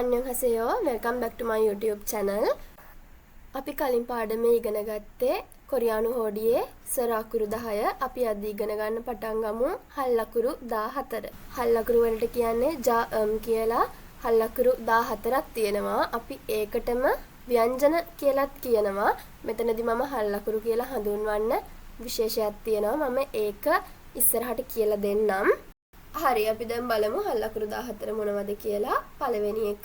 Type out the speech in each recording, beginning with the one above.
안녕하세요. Welcome back to my YouTube channel. අපි කලින් පාඩමේ ඉගෙන ගත්තේ කොරියානු හෝඩියේ ස්වර අකුරු 10. අපි අද ඉගෙන ගන්න පටන් ගමු හල් අකුරු 14. හල් අකුරු වලට කියන්නේ ජා අම් කියලා. හල් අකුරු 14ක් තියෙනවා. අපි ඒකටම ව්‍යංජන කියලත් කියනවා. මෙතනදි මම හල් අකුරු කියලා හඳුන්වන්න විශේෂයක් තියෙනවා. මම ඒක ඉස්සරහට කියලා දෙන්නම්. හරි, අපි දැන් බලමු හල් අකුරු 14 මොනවද කියලා. පළවෙනි එක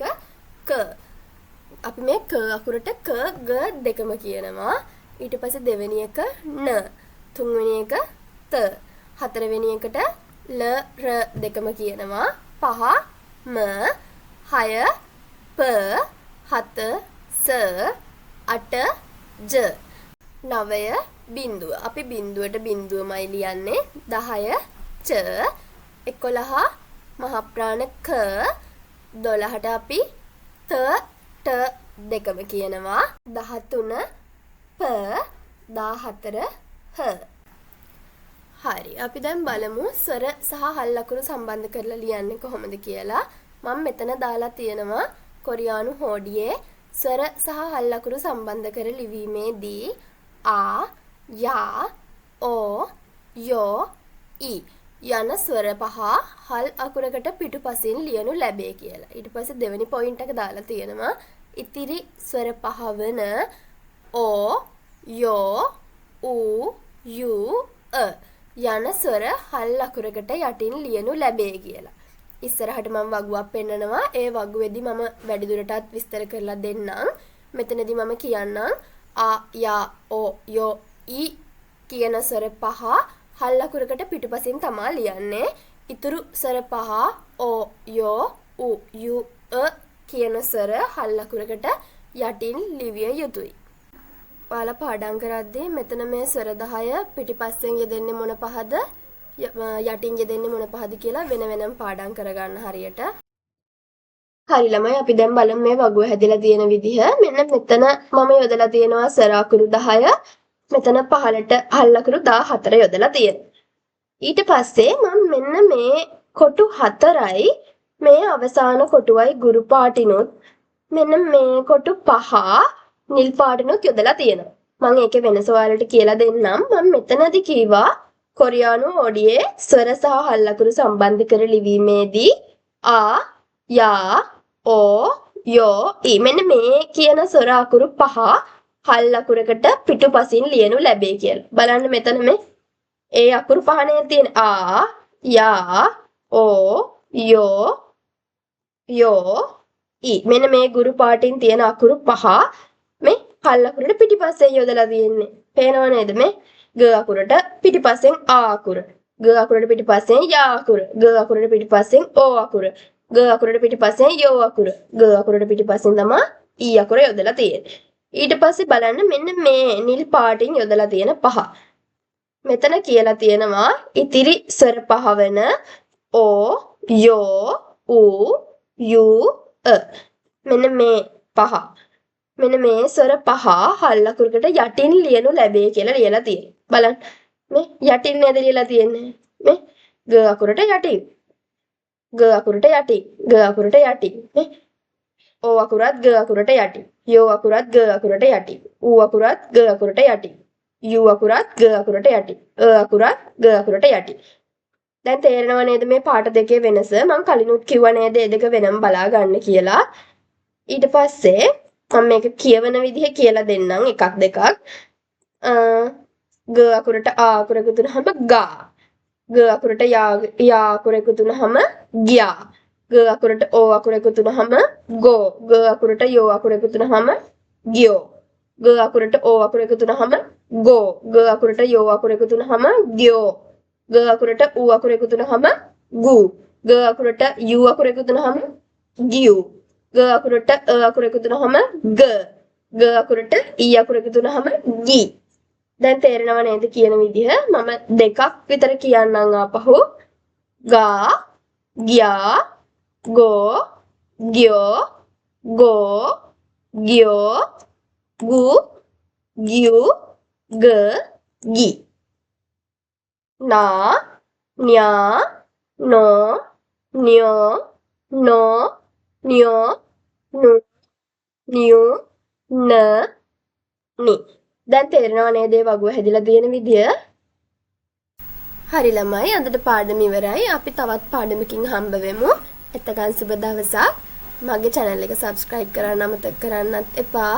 ක. අපි මේ ක අකුරට ක ග දෙකම කියනවා. ඊට පස්සේ දෙවෙනි එක න. තුන්වෙනි එක ත. හතරවෙනි එකට ල ර දෙකම කියනවා. පහ ම, හය ප, හත ස, අට ජ. නවය බිංදුව. අපි බිංදුවට බිංදුවමයි ලියන්නේ. 10 ච, 11 මහ ප්‍රාණ ක, 12ට අපි ත ට දෙකම කියනවා. 13 ප, 14 හ්. හරි, අපි දැන් බලමු ස්වර සහ හල් අකුරු සම්බන්ධ කරලා ලියන්නේ කොහොමද කියලා. මම මෙතන දාලා තියෙනවා කොරියානු හෝඩියේ ස්වර සහ හල් අකුරු සම්බන්ධ කර ලිවීමේදී ආ, යා, ඕ, යෝ, ඊ යන ස්වර පහ හල් අකුරකට පිටුපසින් ලියනු ලැබේ කියලා. ඊට පස්සේ දෙවෙනි පොයින්ට් එක දාලා තියෙනවා ඉතිරි ස්වර පහ වන ඕ, යෝ, ඌ, you, අ යන ස්වර හල් අකුරකට යටින් ලියනු ලැබේ කියලා. ඉස්සරහට මම වගුවක් පෙන්නනවා. ඒ වගුවේදී මම වැඩිදුරටත් විස්තර කරලා දෙන්නම්. මෙතනදී මම කියන්නම් ආ, යා, ඕ, යෝ, ඊ කියන ස්වර පහ හල් අකුරකට පිටුපසින් තමා ලියන්නේ. ඉතුරු ස්වර පහ ඕ, යෝ, උ, යු, අ කියන ස්වර හල් අකුරකට යටින් ලිවිය යුතුයි. ඔයාලා පාඩම් කරද්දී මෙතන මේ ස්වර 10 පිටිපස්සෙන් යෙදෙන්නේ මොන පහද, යටින් යෙදෙන්නේ මොන පහද කියලා වෙන වෙනම පාඩම් කරගන්න හරියට. හරි ළමයි, අපි දැන් බලමු මේ වගුව හැදිලා තියෙන විදිහ. මෙන්න මෙතන මම යොදලා තියෙනවා ස්වර අකුරු 10. මෙතන පහළට හල් අකුරු 14 යොදලා තියෙනවා. ඊට පස්සේ මම මෙන්න මේ කොටු 4යි මේ අවසාන කොටුවයි ගුරු පාටිනුත් මෙන්න මේ කොටු 5 නිල් පාටිනුත් යොදලා තියෙනවා. මම ඒකේ වෙනස ඔයාලට කියලා දෙන්නම්. මම මෙතනදි කිව්වා කොරියානු හෝඩියේ ස්වර සහ හල් අකුරු සම්බන්ධ කර ලිවීමේදී ආ, යා, ඕ, යෝ, ඊ මෙන්න මේ කියන ස්වර අකුරු පහ හල් අකුරකට පිටුපසින් ලියනු ලැබේ කියලා. බලන්න මෙතන මේ ඒ අකුරු පහ නේද තියෙන්නේ. ආ, යා, ඕ, යෝ, යෝ, ඊ මෙන්න මේ ගුරු පාටින් තියෙන අකුරු පහ මේ හල් අකුරට පිටිපස්සෙන් යොදලා තියෙන්නේ. පේනව නේද මේ ග අකුරට පිටිපස්සෙන් ආ අකුර, ග අකුරට පිටිපස්සෙන් යා අකුර, ග අකුරට පිටිපස්සෙන් ඕ අකුර, ග අකුරට පිටිපස්සෙන් යෝ අකුර, ග අකුරට පිටිපස්සෙන් තමා ඊ අකුර යොදලා තියෙන්නේ. ඊට පස්සේ බලන්න මෙන්න මේ නිල් පාටින් යොදලා තියෙන පහ. මෙතන කියලා තියෙනවා ඉතිරි ස්වර පහ වන ඕ, යෝ, ඌ, you, අ මෙන්න මේ පහ. මෙන්න මේ ස්වර පහ හල් අකුරකට යටින් ලියනු ලැබේ කියලා ලියලා තියෙනවා. බලන්න මේ යටින් නේද ලියලා තියෙන්නේ. මේ ග අකුරට යටින්, ග අකුරට යටින්, ග අකුරට යටින්. මේ ඕ අකුරත් ග අකුරට යටින්, යෝ අකුරත් ග අකුරට යටින්, ඌ අකුරත් ග අකුරට යටින්, you අකුරත් ග අකුරට යටින්, අ අකුරත් ග අකුරට යටින්. දැන් තේරෙනව නේද මේ පාට දෙකේ වෙනස? මං කලිනුත් කිව්වා නේද මේ දෙක වෙනම බලා ගන්න කියලා. ඊට පස්සේ මම මේක කියවන විදිහ කියලා දෙන්නම් එකක් දෙකක්. ග අකුරට ආ අකුර එකතු වුනහම ගා. ග අකුරට යා යා අකුර එකතු වුනහම ග්යා. ග අකුරට ඕ අකුර එකතු වුනහම ගෝ. ග අකුරට යෝ අකුර එකතු වුනහම ග්යෝ. ග අකුරට ඕ අකුර එකතු වුනහම ගෝ. ග අකුරට යෝ අකුර එකතු වුනහම ග්යෝ. ග අකුරට ඌ අකුර එකතු වුනහම ගු. ග අකුරට you අකුර එකතු වුනහම ගියු. ග අකුරට අ අකුර එකතු වුනහම ග. ග අකුරට ඊ අකුර එකතු වුනහම ගි. දැන් තේරෙනව නේද කියන විදිහ? මම දෙකක් විතර කියන්නම් ආපහු. ගා, ග්යා, ගෝ, ග්යෝ, ගෝ, ග්යෝ, ගු, ගියු, ග, ගි. නා, න්යා, නෝ, න්යෝ, නෝ, න්යෝ, නු, නියු, න, නි. දැන් තේරෙනව නේද ඒ වගුව හැදිලා තියෙන විදිය? හරි ළමයි, අදට පාඩම ඉවරයි. අපි තවත් පාඩමකින් හම්බ වෙමු. එතකන් සුබ දවසක්. මගේ channel එක subscribe කරන්න අමතක කරන්නත් එපා.